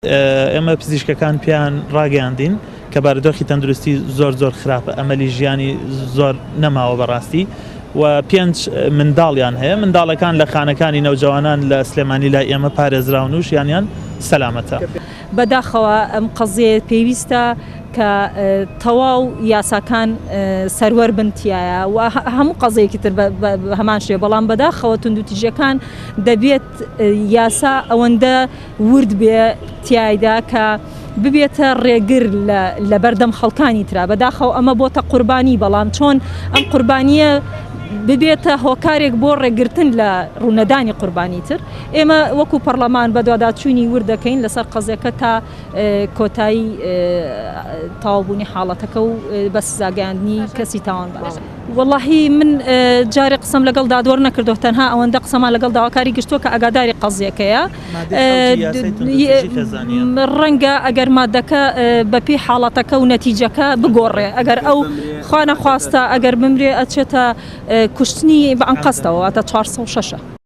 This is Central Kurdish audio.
ئێمە پزیشکەکان پێیان ڕاگەیاندین کە بارودۆخی تەندروستی زۆر زۆر خراپە، ئەمەلی ژیانی زۆر نەماوە بەڕاستی و پێنج منداڵیان هەیە، منداڵەکان لە خانەکانی نەوجەوانان لە سلێمانی لای ئێمە پارێزراون و ژیانیان سەلامەتە. بەداخەوە ئەم قەزیەیە پێویستە کە تەواو یاساکان سەروەر بن تیایا و هەموو قەزیەکی تر بە هەمان شێوە، بەڵام بەداخەوە توندوتیژیەکان دەبێت یاسا ئەوەندە ورد بێ تیایدا کە ببێتە ڕێگر لە بەردەم خەڵکانی ترا بەداخەوە ئەمە بۆتە قوربانی بەڵام چۆن ئەم قوربانیە ببێتە هۆکارێک بۆ ڕێگرتن لە ڕوونەدانی قوربانی تر ئێمە وەکو پەرلەمان بەدواداچوونی ورد دەکەین لەسەر قەزیەکە تا کۆتایی تەواوبوونی حاڵەتەکە و بە سزاگەیاندنی کەسی تاوانبار. وەڵاهی من جارێ قسەم لەگەڵ دادوەر نەکردووە تەنها ئەوەندە قسەمان لەگەڵ داواکاری گشتووە کە ئاگاداری قەزیەکەیە ڕەنگە ئەگەر مادەکە بەپێی حاڵەتەکە و نەتیجەکە بگۆڕێ ئەگەر ئەو خوانەخواستە ئەگەر بمرێ ئەچێتە کوشتنی بە ئەنقەستەوە واتە 406.